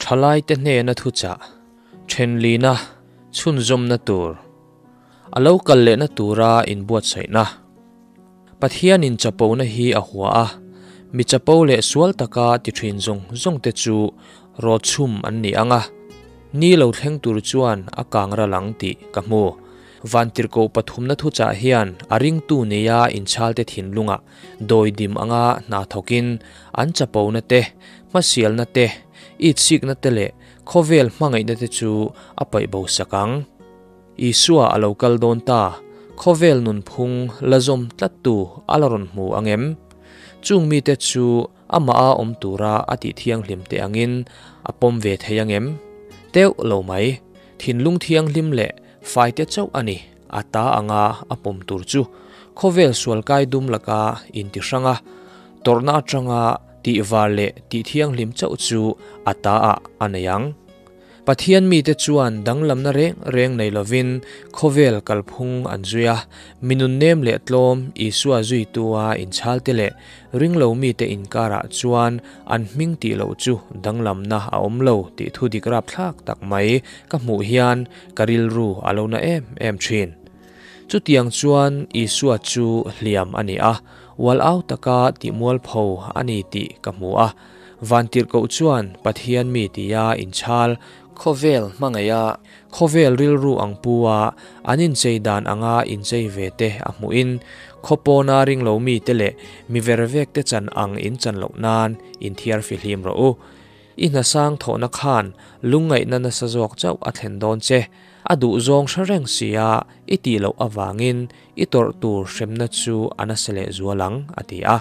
Thalaite hnena thuchah, thenlina, chhunzawmna tur, a lo kal lehna tura inbuatsaihna. Pathianin chapona hi a hua a, mi chapo leh sual taka ti thin zawng zawngte chu rawchhum an ni ang a, ni lo thleng tur chuan a kang ral ang tih ka hmu. Vantirhkoh pathumna thuchah hian a ringtu neia inchhalte thinlungah dawidim anga hna thawkin an chapona te, hmasialna te, itsikna te leh khawvel hmangaihna te chu a paih bo sak ang. Isua a lo kal dawn ta, khawvel nunphung la zawm tlattu a la rawn hmu ang em? Chung mite chu amah a awm tura a tih thianghlim teh angin a pawm ve thei ang em? Teuh lo mai, thinlung thianghlim leh faite chauh a ni a ta anga a pawm tur chu. Khawvel sual kai dum laka inti hrang a, tawrhna atanga tihvar leh tih thianghlim chauh chu a ta ah a nei ang. Pathian mite chuan danglamna reng reng nei lovin khawvel kalphung an zui a, mi nunnem leh tlawm Isua zuitua inchhalte leh ringlo mite inkarah chuan an hming tih loh chu danglamna a awm lo tih thu dik rapthlak tak mai ka hmuh hian ka rilru a lo na em em thin. Chutiang chuan Isua chu hliam a ni a, ual au taka tihmualpho a ni tih ka hmu a. Vantirhkoh chuan Pathian mi tia inchhal, khawvel hmangaiha khawvel rilru ang pu a, an inchei dan anga inchei ve te a hmuhin, khawpawna ringlo mite leh mi vervek te chan ang in chan loh nan inthiar fihlim rawh u. I hnasang thawhna khan lungngaihna nasa zawk chauh a thlen dawn che. A duhzawng hre reng sia i tih loh avangin i tawrh tur hremna chu a nasa leh zual ang, a ti a.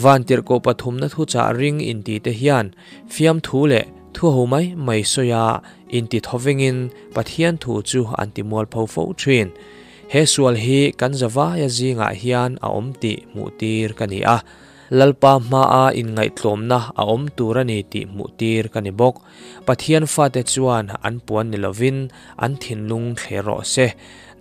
Vantirhkoh pathumna thuchah ring inti te hian fiamthu leh thuho mai mai sawia inti thawvengin Pathian thu chu an ti mualpho fo thin. He sual hi kan zavaia zingah hian a awm tih hmuhtir ka ni a, Lalpa hmaa inngaihtlawmna a awm tur a ni tih hmuhtir ka ni bawk. Pathian fate chuan an puan ni lovin an thinlung thler rawh se.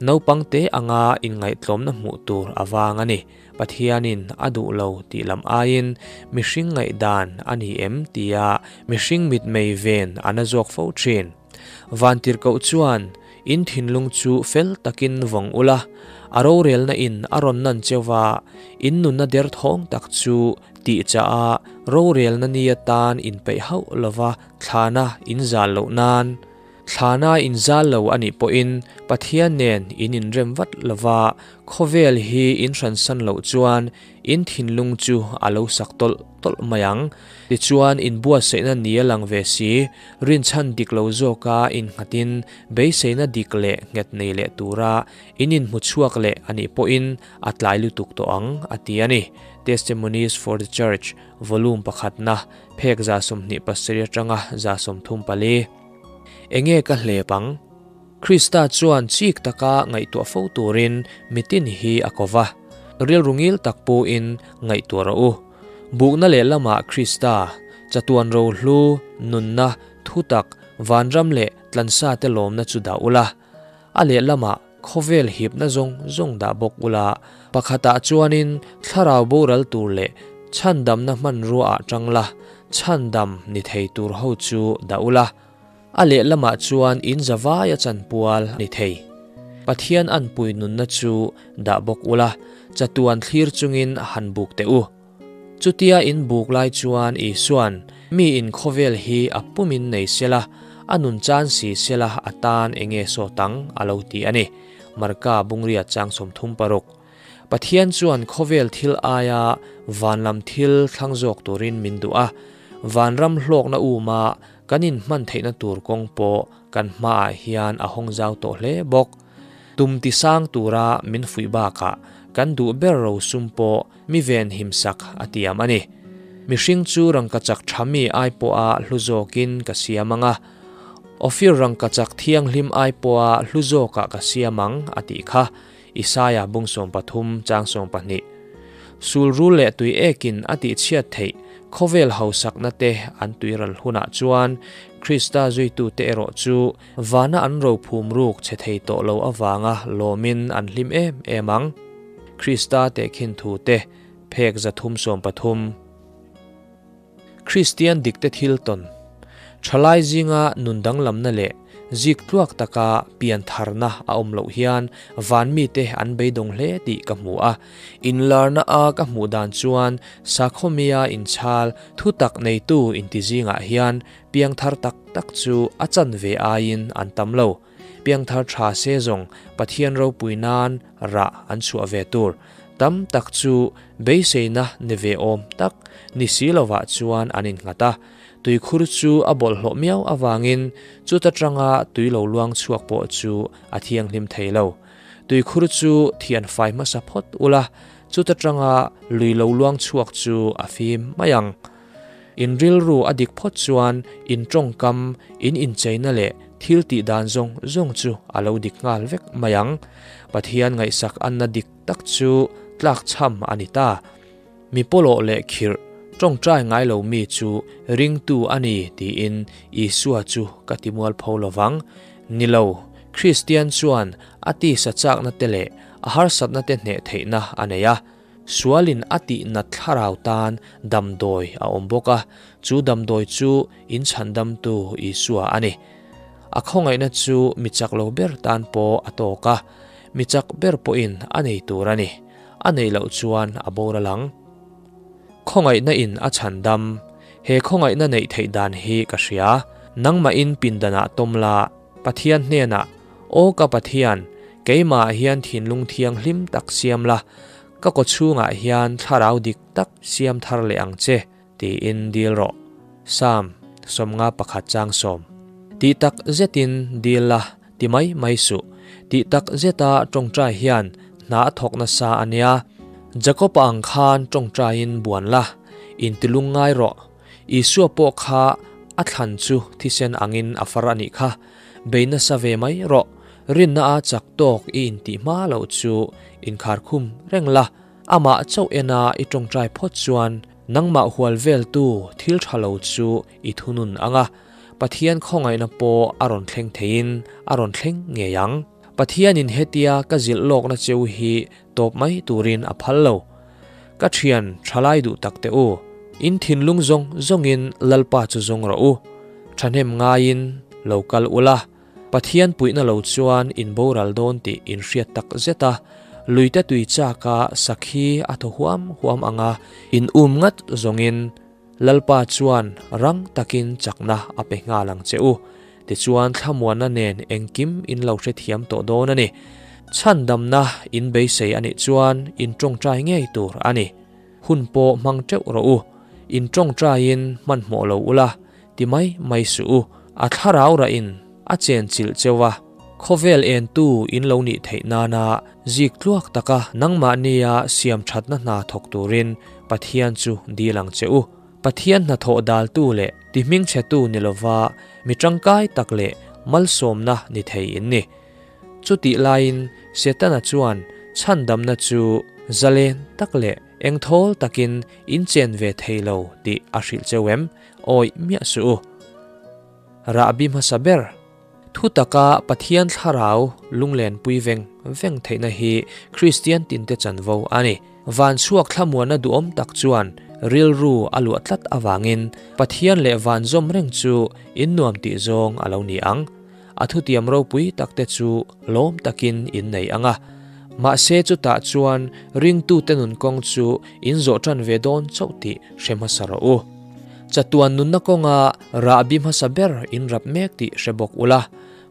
Naupang te anga inngaihtlawmna hmuh tur a vang a ni. Pathianin a duh lo tih lam aiin mihring ngaihdan a ni em tia mihring mitmei ven a na zawk fo thin. Vantirhkoh chuan in thinlung chu fel takin vawng ula, a rorelna in a rawn nan cheuva in nunna derthawng tak chu tih chah a rorelna ni atan inpeih hauh lova thlana in zal loh nan Thlana inzal lo a nih pawhin Pathian nen in inrem vat lova, khawvel hi in hransan loh chuan in thinlung chu a lo sak tawlh tawlh mai ang. Tichuan inbuatsaihna ni a lang ve si, rinchhan dik lo zawka innghatin beiseina dik leh nghet nei leh tura in inhmuchhuak leh a nih pawhin a tlai lutuk tawh ang, a ti a ni. Testimonies for the Church, Volume pakhatna, phek 27 atanga 34. Enge ka hlep ang? Krista chuan chik taka ngaihtuah fo turin mitin hi a ko va, rilru ngil tak puin ngaihtuah rawh u. Bukna lehlamah Krista, chatuan rohlu, nunna, thutak, vanram leh tlansate lawmna chu dah ula. A lehlamah khawvel hipna zawng zawng dah bawk ula, pakhatah chuanin thlarau boral tur leh chhandamna hmanrua ah tang la, chhandam ni thei tur ho chu dah ula. A lehlamah chuan in zavaia chanpual ni thei. Pathian anpui nunna chu dah bawk ula, chatuan thlir chungin han buk teh u. Chutia in buk lai chuan Isua'n mi in khawvel hi a pumin nei sela, a nun chan si sela a tan enge sawt ang a lo ti a ni. Marka Bungria chang 36. Pathian chuan khawvel thil aia vanlam thil thlang zawk turin min duh a, vanram hlawkna uma kan inhman theihna tur kawng pawh kan hmaah hian a hawng zau tawh hle bawk. Tum tisang tura min fuih bakah kan duh ber rosum pawh Mi ven himsak a tiam a ni. Mihring chu rangkachak tha mi ai pawha hlu zawkin ka siam ang a, Ophir rangkachak thianghlim ai pawha hlu zawkah ka siam ang, a tih kha, Isaia bung 13 chang 12. Sulrul leh tui ekin a tihchhiat theih khawvel hausakna te an tuiral hunah chuan Krista zuitute erawh chu vana an rophum ruk che thei tawh lo avanga lawmin an hlim em em ang. Krista tehkhin thu te phek 330. Kristian dikte thil tawn, Thalai zinga nun danglamna leh zik tluak taka pian tharna a awm loh hian van mite an beidawng hle tih ka hmu a. Inlarna a ka hmuh dan chuan sakhawmia inchhal thutak neitu inti zingah hian piangthar tak tak chu a chanve aiin an tam lo. Piangthar tha se zawng Pathian ropui nan rah an chhuah ve tur tam tak chu beiseina ni ve awm tak ni si lovah chuan an innghat a. Tuikhur chu a bawlhhlawh miau avangin chuta tanga tui lo luang chhuak pawh chu a thianghlim thei lo. Tuikhur chu thian fai hmasa phawt ula, chuta tanga lui lo luang chhuak chu a fim mai ang. In rilru a dik phawt chuan in tawngkam, in incheina leh thil tih dan zawng zawng chu a lo dik nghal vek mai ang. Pathian ngaihsak anna dik tak chu tlakchham a ni ta. Mi pawlawh leh khirh, tawngtai ngai lo mi chu ringtu a ni tiin Isua chu ka ti mualpho lovang. Ni lo, Kristian chuan a tisa chakna te leh a harsatna te hneh theihna a nei a. Sualin a tih nat thlarau tan damdawi a awm bawk a, chu damdawi chu inchhandamtu Isua a ni. A khawngaihna chu mi chak lo ber tan pawh a tawk a, mi chak ber pawhin a nei tur a ni. A neih loh chuan a boral ang. Khawngaihna in a chhandam. He khawngaihna neih theih dan hi ka hria. Nangmahin pindanah tawm la, Pathian hnenah, Aw ka Pathian, keimahah hian thinlung thianghlim tak siam la, ka kawchhungah hian thlarau dik tak siam thar leh ang che, tiin dil rawh. Psalm 51 chang 10. Tih tak zetin dil la, ti mai mai suh. Tih tak zeta tawngtai hian hna a thawk nasa a nia. Jakob-a ang khan tawngtaiin buan la, intilung ngai rawh. Isua pawh kha a thlan chu thisen angin a far a nih kha. Bei nasa ve mai rawh. Rinna a chak tawk i intih hma loh chu inkharkhum reng la. Amah chauh ena i tawngtai phawt chuan nangmah hual veltu thil tha lo chu i thunun ang a. Pathian khawngaihna pawh a rawn thleng theiin a rawn thleng ngei ang. Pathianin hetia ka zilh lawkna cheu hi tawp mai turin a phal lo. Ka thian thalai duh tak te u, in thinlung zawng zawngin Lalpa chu zawng rawh u. Thahnem ngaiin lo kal ula, Pathian puihna lo chuan in boral dawn tih in hriat tak zet a, luite tui chaka sakhi a thaw huam huam anga in um ngat zawngin Lalpa chuan rang takin chakna a pe nghal ang che u. Tichuan thlamuanna nen engkim in lo hrethiam tawh dawn a ni. Chhandamna in beisei a nih chuan in tawngtai ngei tur a ni. Hun pawh hmang teuh rawh u. In tawngtaiin hmanhmawh lo ula, ti mai mai suh u. A thlarau rahin a chenchilh cheu a, khawvel entu in lo nih theih nana zik tluak taka nangmahnia siam thatna hna thawk turin Pathian chu dil ang che u. Pathian hnathawh daltu leh ti hmingchhetu ni lova mi tangkai tak leh malsawmna ni thei in ni. Chutih laiin Setana chuan chhandamna chu zalen tak leh engthawl takin in chen ve thei lo tih a hrilh cheu em? Awih miah suh u. Rahbi hmasa ber, thu taka Pathian thlarau lunglenpui veng veng theihna hi Kristian tinte chanvo a ni. Van chhuak thlamuanna duhawm tak chuan rilru a luah tlat avangin Pathian leh van zawm reng chu in nuam tih zawng a lo ni ang. A thutiam ropui takte chu lawm takin in nei ang a. Mahse chutah chuan ringtute nun kawng chu in zawh tan ve dawn chauh tih hre hmasa rawh u. Chatuan nunna kawnga rahbi hmasa ber in rap mek tih hre bawk ula,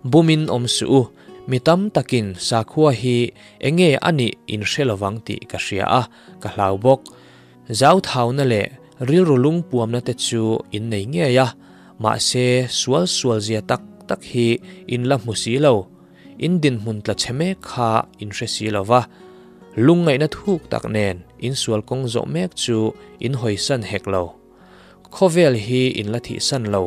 bumin awm suh u, mi tam takin sakhua hi enge a nih in hre lovang tih ka hria a, ka hlau bawk. Zauthauna leh rilru lungpuamna te chu in nei ngei a, mahse sual sual zia tak tak hi in la hmu si lo, in dinhmun tla chhe mek kha in hre si lova, lungngaihna thuk tak nen in sual kawng zawh mek chu in hawisan hek lo. Khawvel hi in la thihsan lo,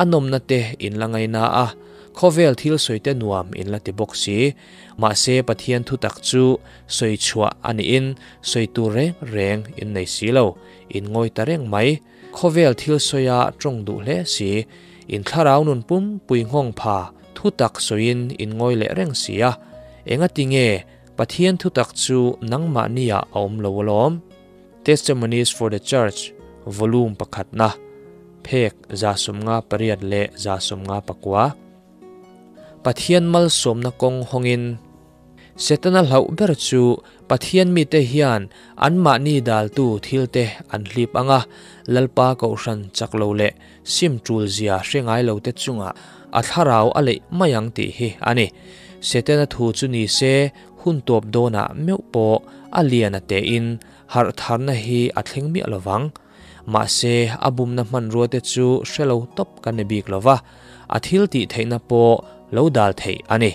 a nawmna te in la ngaina a, khawvel thil sawi te nuam in la ti bawk si. Mahse Pathian thutak chu sawi chhuah a niin sawi tur reng reng in nei si lo, in ngawi ta reng mai. Khawvel thil sawia tawng duh hle si, in thlarau nun pum pui nghawng pha thutak sawiin in ngawi leh reng si a, engati nge Pathian thutak chu nangmahniah a awm lo alawm? Testimonies for the Church, Volume pakhatna. Phek 58 leh 59. Pathian malsawmna kawng hawngin Setana hlauh ber chu Pathian mite hian anmahni daltu thilte an hlip anga Lalpa kohhran chak lo leh sim tul zia hre ngai lo te chungah a thlarau a leih mai ang tih hi a ni. Setana thu chu ni se hun tawp dawnah meuh pawh a lian a tein harh tharna hi a thleng miah lovang. Mahse a bumna hmanrua te chu hre lo tawp kan ni bik lova, a thil tih theihna pawh lo dal theih a ni.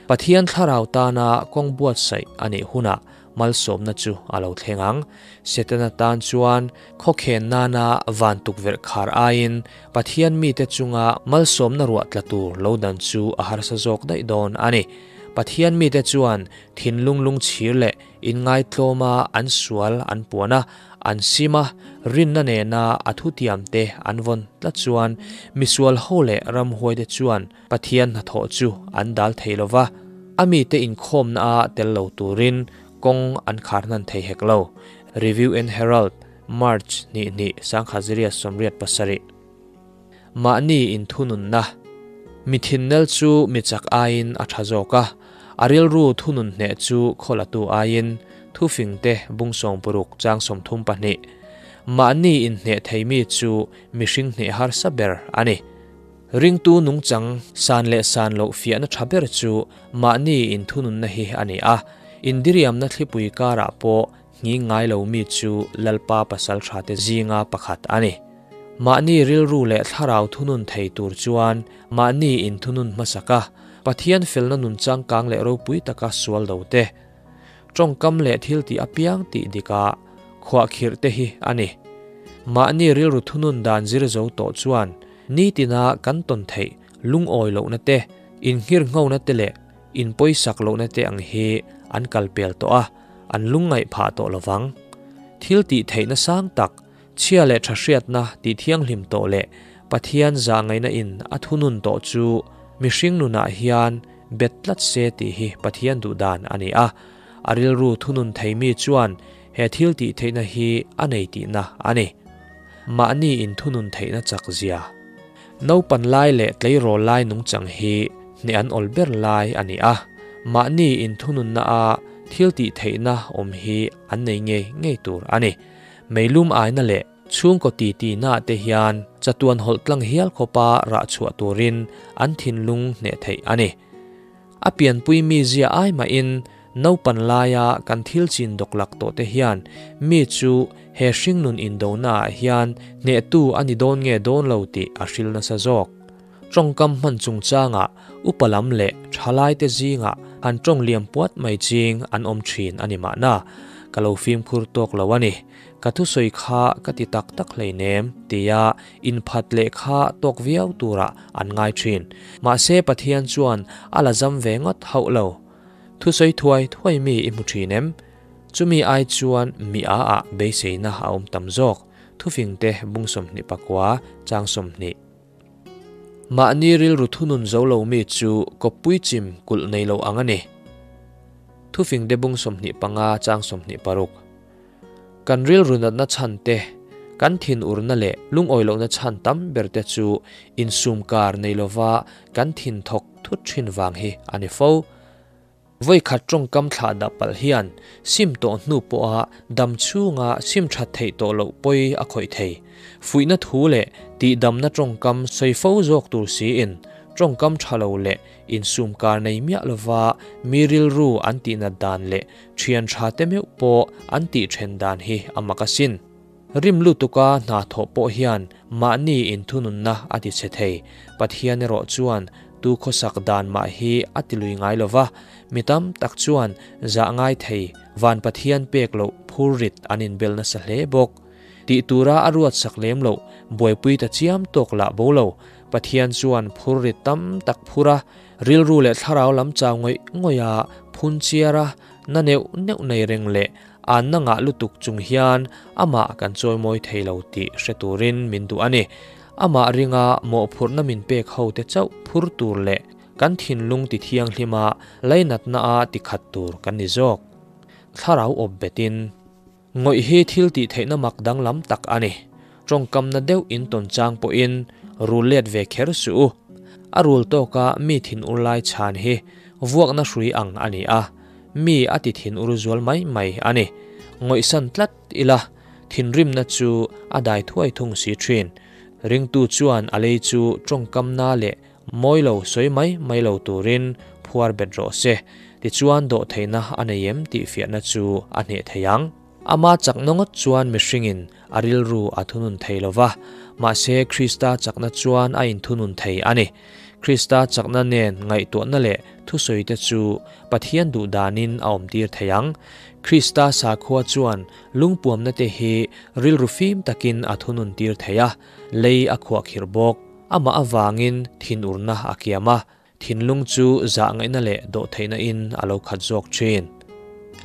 Pathian thlarau tana kawng buatsaih a nih hunah malsawmna chu a lo thleng ang. Setana tan chuan khawkhen nana van tukverh khar aiin Pathian mite chunga malsawmna ruah tla tur lo dan chu a harsa zawk daih dawn a ni. Pathian mite chuan thinlung lungchhir leh Inngaitlawma an sual an puan a, an sim a, rinna nena a thutiamte an vawn tlat chuan misual ho leh ramhuaite chuan Pathian hnathawh chu an dal thei lo va, a mite inkhawmna-a tel lo turin kawng an khar hnan thei hek lo. Review and Herald, March 2, 1987. Mahni inthununna, Mi thinnel chu mi chak aiin a tha zawk a, a rilru thunun hneh chu khawlatu aiin, thufingte bung sawmpuruk chang 32. Mahni inhneh thei mi chu mihring hneh harsa ber a ni. Ringtu nungchang san leh san loh fiahna tha ber chu mahni inthununna hi a ni a, indiriamna thlipui karah pawh Nghing ngai lo mi chu Lalpa pasal thate zinga pakhat a ni. Mahni rilru leh thlarau thunun thei tur chuan mahni inthunun hmasak a, Pathian felna nun changkang leh ropui taka sual do te, tawngkam leh thiltih apiang tih dika khuahkhirh te hi a ni. Mahni rilru thunun dan zir zo tawh chuan nitina kan tawn theih lungawi lohna te, inngirnghona te leh inpawisak lohna te ang hi an kalpel tawh a, an lungngaih phah tawh lovang. Thil tih theihna sang tak, chhia leh tha hriatna tih thianghlim tawh leh Pathian zahngaihna in a thunun tawh chu mihring nunah hian bet tlat se tih hi Pathian duh dan a ni a. A rilru thunun thei mi chuan he thil tih theihna hi a nei tihna a ni. Mahni in thunun theihna chak zia. Naupan lai leh tleirawl lai nungchang hi hneh an awl ber lai a ni a, mahni inthununna a thil tih theihna awm hi an nei ngei ngei tur a ni. Meilum aina leh chhungkaw titi na te hian chatuan hawlh tlang hial khawpa rah chhuah turin an thinlung hneh theih a ni. A pianpui mi zia ai mahin naupan laia kan thil chin dawklak tawh te hian mi chu he hringnun indonaah hian hnehtu a ni dawn nge dawn lo tih a hril nasa zawk. Tawngkam hman chungchangah upa lam leh thalaite zingah han tawng liam puat mai ching an awm thin a ni mahna, ka lo fimkhur tawk lo a ni. Ka thusawi kha ka ti tak tak hleinem tia inphat leh kha tawk viau turah an ngai thin. Mahse Pathian chuan a la zam ve ngawt hauh lo. Thusawi thuai thuai mi i hmu thin em? Chumi ai chuan mi a ah beiseina a awm tam zawk. Thufingte bung 29 chang 20. Mahni rilru thunun zo lo mi chu kawppui chim kulh nei lo ang a ni. Thufingte bung 25 chang 26. Kan rilru natna chhan te, kan thinurna leh lungawi lohna chhan tam ber te chu insum kar nei lova kan thin thawk thut thin vang hi a ni fo. Vawi khat tawngkam thlah dah palh hian sim tawh hnu pawha dam chhunga sim that theih tawh loh pawi a khawih thei. Fuihna thu leh tihdamna tawngkam sawi fo zawk tur siin tawngkam tha lo leh insum kar nei miah lova mi rilru an tihnat dan leh Thian tha te meuh pawh an tih then dan hi a mak asin. Rim lutuka hna thawh pawh hian mahni inthununna a ti chhe thei. Pathian erawh chuan tu khawsak dan mah hi a ti lui ngai lova, mi tam tak chuan zah ngai thei van Pathian pek loh phurrit an inbel nasa hle bawk. Tih tura a ruat sak lem loh buaipui ta chiam tawk lah bo lo. Pathian chuan phurrit tam tak phur a, Rilru leh thlarau lam chau ngawih ngawih a, phun chiar a, na neuh neuh nei reng leh anna ngah lutuk chung hian amah kan chawimawi thei lo tih hre turin min duh a ni. Amah ringa mawhphurhna min pek ho te chauh phur tur leh kan thinlung ti thianghlima lainatna a ti khat tur kan ni zawk. Thlarau awp betin. Ngawih hi thil tih theihna mak danglam tak a ni. Tawngkam na deuh in tawn chang pawhin rul let ve kher suh u. A rul tawka mi thinur lai chhan hi vuakna hrui ang a ni a, mi a ti thinur zual mai mai a ni. Ngawihsan tlat ila, thinrimna chu a dai thuai thung si thin. Ringtu chuan a lei chu tawngkamna leh mawi lo sawi mai mai lo turin phuar bet rawh se, tichuan dawhtheihna a nei em tih fiahna chu a hneh thei ang. Ama chakna ngawt chuan mihringin a rilru a thunun thei lo va, mahse Krista chakna chuan a inthunun thei a ni. Krista chakna nen ngaihtuahna leh thusawite chu Pathian duhdanin a awmtir thei ang. Krista sakhua chuan lungpuamna te hi rilru fim takin a thunun tir thei a, lei a khuahkhirh bawk. Amah avangin thinurna a kiam a, Thinlung chu zahngaihna leh dawhtheihna in a lo khat zawk thin.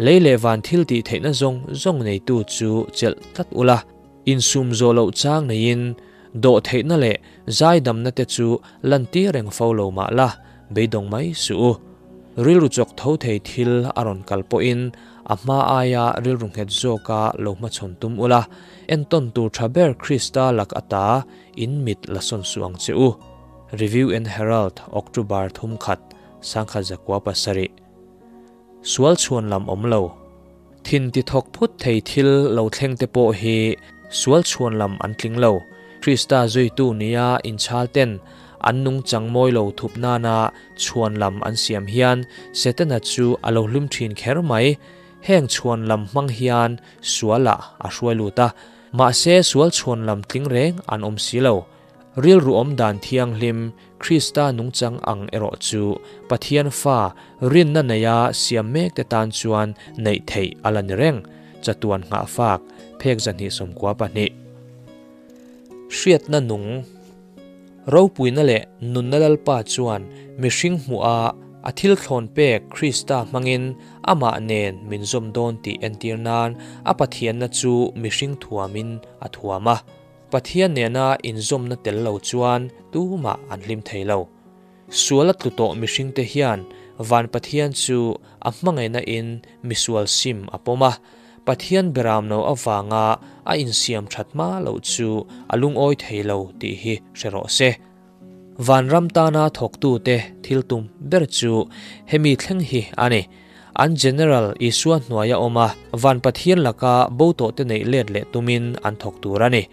Lei leh van thil tih theihna zawng zawng neitu chu chelh tlat ula, insum zawh loh chang neiin dawhtheihna leh zaidamna te chu lantir reng fo lo mah la, beidawng mai suh u. Rilru chawk tho thei thil a rawn kal pawhin a hma aia rilru nghet zawka lo hmachhawn tum ula, entawn tur tha ber Krista lak ata in mit la sawn suh ang che u. Review and Herald, October 3, 1907. Sual chhuan lam awm lo. Thin ti thawk phut thei thil lo thleng te pawh hi sual chhuan lam an tling lo. Krista zuitu nia inchhal ten an nungchang mawi lo thup nana chhuan lam an siam hian Setana chu a lo hlim thin kher mai. Heng chhuan lam hmang hian sualah a hruai lut a. Mahse sual chhuan lam tling reng an awm si lo. Rilru awm dan thianghlim, Krista nungchang ang erawh chu Pathian fa rinna neia siam mek te tan chuan neih theih a la ni reng, chatuan nghahfak, phek 294. Hriatna nung, Ropuina leh nunna Lalpa chuan mihring hmuh a a thil thlawn pek Krista hmangin amah nen min zawm dawn tih entir nan a Pathianna chu mihring thuamin a thuam a. Pathian nena inzawmna tel lo chuan tumah an hlim thei lo. Sual a tlu tawh mihringte hian van Pathian chu a hmangaihna in misual sim a pawm a, Pathian beramno avanga a insiam that hma loh chu a lungawi thei lo tih hi hre rawh se. Vanram tana thawktute thil tum ber chu hemi thleng hi a ni. An General Isua hnuaia awm a, van Pathian laka bo tawhte neih let leh tumin an thawk tur a ni.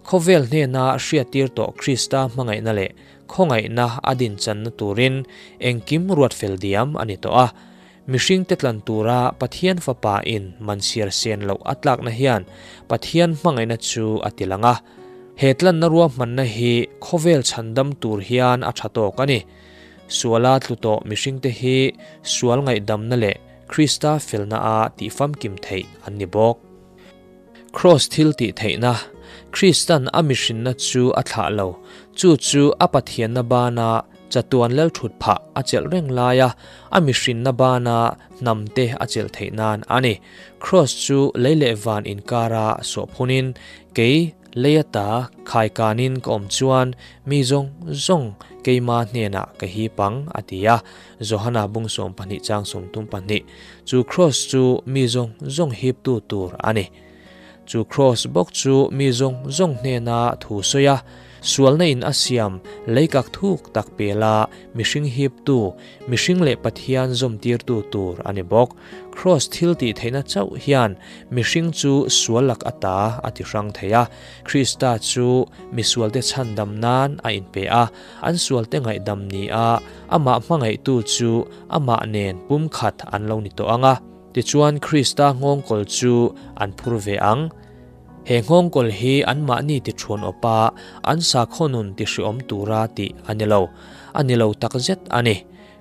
Khawvel hnena hriattir tawh Krista hmangaihna leh khawngaihna a dinchanna turin engkim ruat fel diam a ni tawh a. Mihringte tlan tura Pathian Fapa in man siar sen loh a tlakna hian Pathian hmangaihna chu a tilang a. He tlanna ruahmanna hi khawvel chhandam tur hian a tha tawk a ni. Suala tlu tawh mihringte hi sual ngaihdamna leh Krista felna a tihfamkim theih an ni bawk. Kraws thil tih theihna, Kristan a mihrinna chu a thlah lo, chu chu a Pathianna bana chatuan lalthut phah a chelh reng laia a mihrinna bana hnamte a chelh theih nan a ni. Kraws chu lei leh van inkara sawhphunin kei Lei ata khaikanin ka awm chuan mi zawng zawng keima hnenah ka hip ang, a ti a. Johana bung 12 chang 32. Chu kraws chu mi zawng zawng hiptu tur a ni. Chu kraws bawk chu mi zawng zawng hnena thu sawi a, sualna in a siam leikak thuk tak pela mihring hiptu, mihring leh Pathian zawmtirtu tur a ni bawk. Kraws thil tih theihna chauh hian mihring chu sual lak ata a ti hrang thei a. Krista chu misualte chhandam nan a inpe a, an sualte ngaihdam ni a, amah hmangaihtu chu amah nen pumkhat an lo ni tawh ang a. Tichuan Krista nghawngkawl chu an phur ve ang. He nghawngkawl hi anmahni ti thuan awpa an sakhaw nun ti hriawm tura tih a ni lo. A ni lo takzet a ni.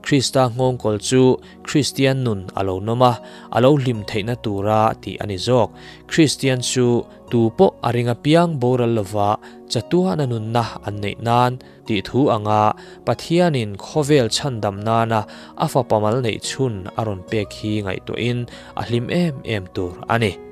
Krista nghawngkawl chu Kristian nun a lo nawm a, a lo hlim theihna tura tih a ni zawk. Kristian chu tu pawh a ring apiang boral lova chatuana nunna an neih nan tih thu anga Pathianin khawvel chhandam nana a fapa mal neih chhun a rawn pek hi ngaihtuahin a hlim em em tur a ni.